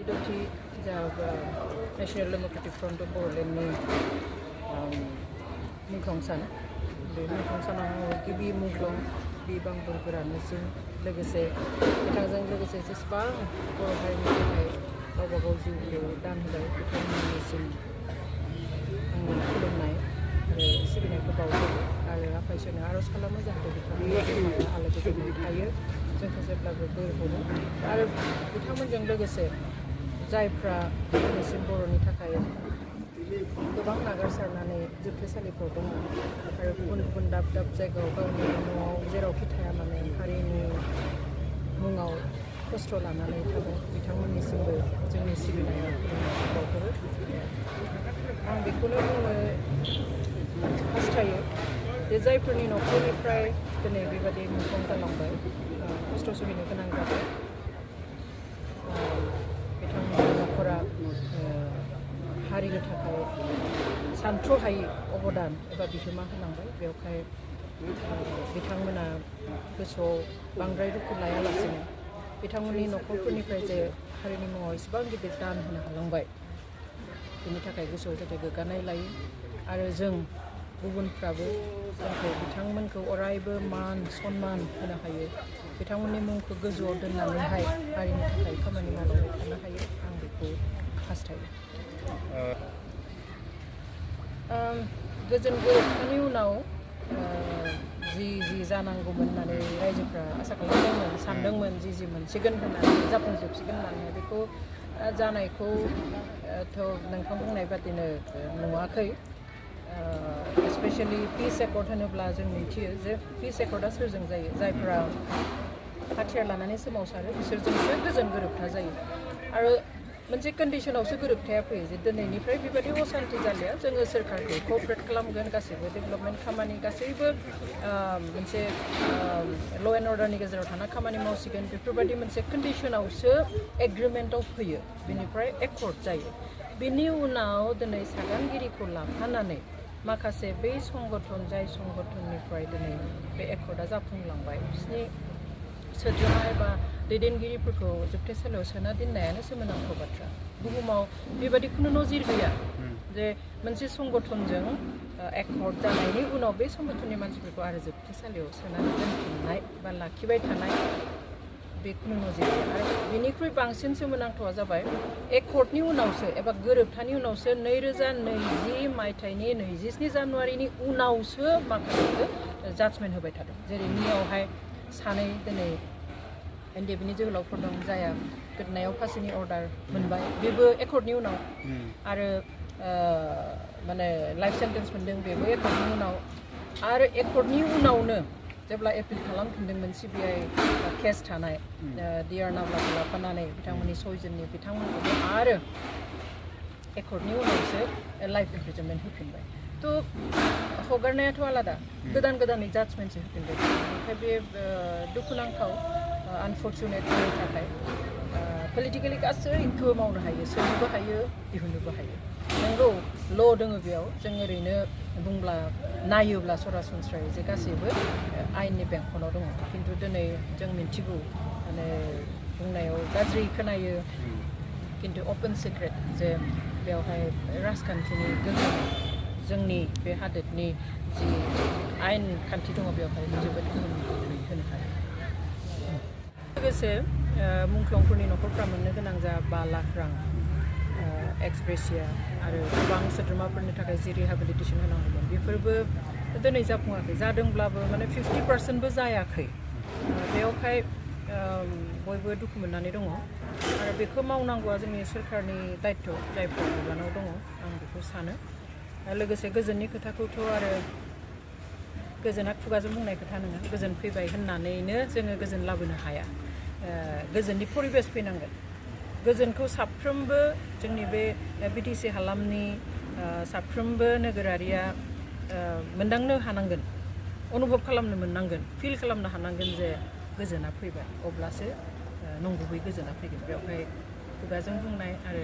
Doti National Democratic Front of Borderlandनि मुंख्लं बे मुंख्लं गिबि मुंख्लं बिबांफोरानोसिम लोगोसे बिथांजों लोगोसे जेसेबां बर' हारिनि थाखाय गावबा गाव जिउखौ दान होबाय बिथांमोननिसिम आं खुलुमनाय आरो सिबिनायखौ बावहरो आरो आफा इसोरनो आर'ज खालामो जाहाथे बिथांमोननि आलो गोजोनै थायो जोंखौ जेब्लाबो बोर हरो आरो बिथांमोनजों लोगोसे जायफ्रा दिनैसिम बर'नि थाखाय गोबां नागारसारनानै जोबथेसालिफ्राव दङ आरो गुबुन गुबुन दाब दाब जायगायाव गावनि न'आव जेरावखि थाया मानो हारिनि मुङाव खस्थ' लानानै थादों बिथांमोननिसिमबो जोंनि सिबिनाया बावहरो आं बेखौनो बुंनो हास्थायो जे जायफोरनि न'खरनिफ्राय दिनै बेबायदि मुंख्लं जालांबाय खस्थ' सहायनो गोनां जाबाय बिथांमोननि न'खरा हारिनि थाखाय सानथ्र'हायि अबदान एबा बिहोमा होलांबाय बेवहाय बिथांमोना गोसोआव बांद्राय दुखु लायालासिनो बिथांमोननि न'खरफोरनिफ्राय जे हारिनि मुङाव एसेबां गिदिर दान होनो हालांबाय बेनि थाखाय गोसोआव जाहाथे गोग्गानाय लायो आरो जों गुबुनफ्राबो जोंखौ बिथांमोनखौ अरायबो मान सन्मान होनो हायो बिथांमोननि मुंखौ गोजौआव दोननानैहाय हारिनि थाखाय खामानि मावलांबाय थानो हायो आं बेखौ हास्थायो गोजोन गोरोबथानि उनाव जि जानांगौमोन होननानै रायजोफ्रा आसा खालामदोंमोन सानदोंमोन जि मोनसिगोन होननानै जाफुंजोबसिगोन होननानै बेखौ जानायखौथ' नोंथां बुंनाय बादिनो नुवाखै स्पेशली पिस एकर्ड होनोब्ला जों मिथियो जे पिस एकर्डआ सोरजों जायो जायफ्रा हाथियार लानानै सोमावसारो बिसोरजोंसो गोजोन गोरोबथा जायो आरो मोनसे कन्डिशनावसो गोरोबथाया फैयो जे दिनैनिफ्राय बेबायदि असान्ति जालिया जोङो सोरखारखौ क'अपारेट खालामगोन गासैबो डेभेलपमेन्ट खामानि गासैबो मोनसे ल' एन्ड अर्डारनि गेजेराव थाना खामानि मावसिगोन बेफोरबायदि मोनसे कन्डिशनावसो एग्रिमेन्टआव फैयो बेनिफ्राय एकर्ड जायो बेनि उनाव दिनै सागानगिरिखौ लाफानानै माखासे बै संगठन जाय संगठननिफ्राय दिनै बे एकर्डआ जाफुंलांबाय बिसोरनि सोद्रोमा एबा दैदेनगिरिफोरखौ जोबथेसालियाव सोना दोननायानो सोमोनांथाव बाथ्रा बुहुमाव बेबायदि खुनु नजिर गैया जे मोनसे संगठनजों एकर्ड जानायनि उनाव बे संगठननि मानसिफोरखौ आरो जोबथेसालियाव सोनानै दोनफिननाय बा लाखिबाय थानाय बे खुनु नजिर गैया आरो बेनिख्रुइ बांसिन सोमोनांथावा जाबाय एकर्डनि उनावसो एबा गोरोबथानि उनावसो 2020 मायथाइनि 27 जानुवारिनि उनावसो माखासे जाजमेन्ट होबाय थादों जेरै नियावहाय सानै दिनै NDFBनि जोहोलावफोर दं जाया गोदोनायाव फासिनि अर्डार मोनबाय बेबो एकर्डनि उनाव आरो माने लाइफ सेन्टेन्स मोनदों बेबो एकर्डनि उनाव आरो एकर्डनि उनावनो जेब्ला एपिल खालामफिनदोंमोन CBI केस थानाय DR नाब्लाखौ लाफानानै बिथांमोननि सयजननि बिथांमोनखौबो आरो एकर्डनि उनावसो लाइफ इमप्रिजनमेन्ट होफिनबाय थ' हगारनायाथ' आलादा गोदानै जाजमेन्टसो होफिनबाय ओमफ्राय बे दुखुनांथाव आनफर्चुनेट जोंनि थाखाय पलिटिकेलि गासैखौबो मावनो हायो सोनोबो हायो दिहुननोबो हायो नंगौ ल' दङ बेयाव जों ओरैनो बुंब्ला नायोब्ला सरासनस्रायै जे गासैबो आयेननि बेंखनाव दङ खिन्थु दिनै जों मिन्थिगौ माने बुंनायाव गाज्रि खोनायो खिन्थु अपेन सिक्रेट जे बेवहाय राजखान्थिनि गोहोम जोंनि बे हादोरनि जि आयेन खान्थि दङ बेवहाय जोबोद गोहोम होनो हायो लोगोसे मुंख्लंफोरनि न'खरफ्रा मोननो गोनां जा 5 लाख रां एक्सग्रेसिया आरो गोबां सोद्रोमाफोरनि थाखाय जि रिहेबिलिटेसन होनांगौमोन बेफोरबो दिनै जाफुङाखै जादोंब्लाबो माने 50%बो जायाखै बेवहाय बयबो दुखु मोननानै दङ आरो बेखौ मावनांगौआ जोंनि सोरखारनि दायित्व जायफोर बिबानाव दङ आं बेखौ सानो लोगोसे गोजोननि खोथाखौथ' आरो गोजोना खुगाजों बुंनाय खोथा नङा गोजोन फैबाय होननानैनो जोङो गोजोन लाबोनो हाया गोजोननि परिबेस फैनांगोन गोजोनखौ साफ्रोमबो जोंनि बे BTC हालामनि साफ्रोमबो नोगोरारिया मोनदांनो हानांगोन अनुभब खालामनो मोननांगोन फिल खालामनो हानांगोन जे गोजोना फैबाय अब्लासो नंगुबै गोजोना फैगोन बेवहाय खुगाजों बुंनाय आरो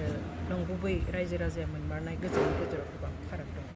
नंगुबै रायजो राजाया मोनमारनाय गोजोननि गेजेराव गोबां फाराग दं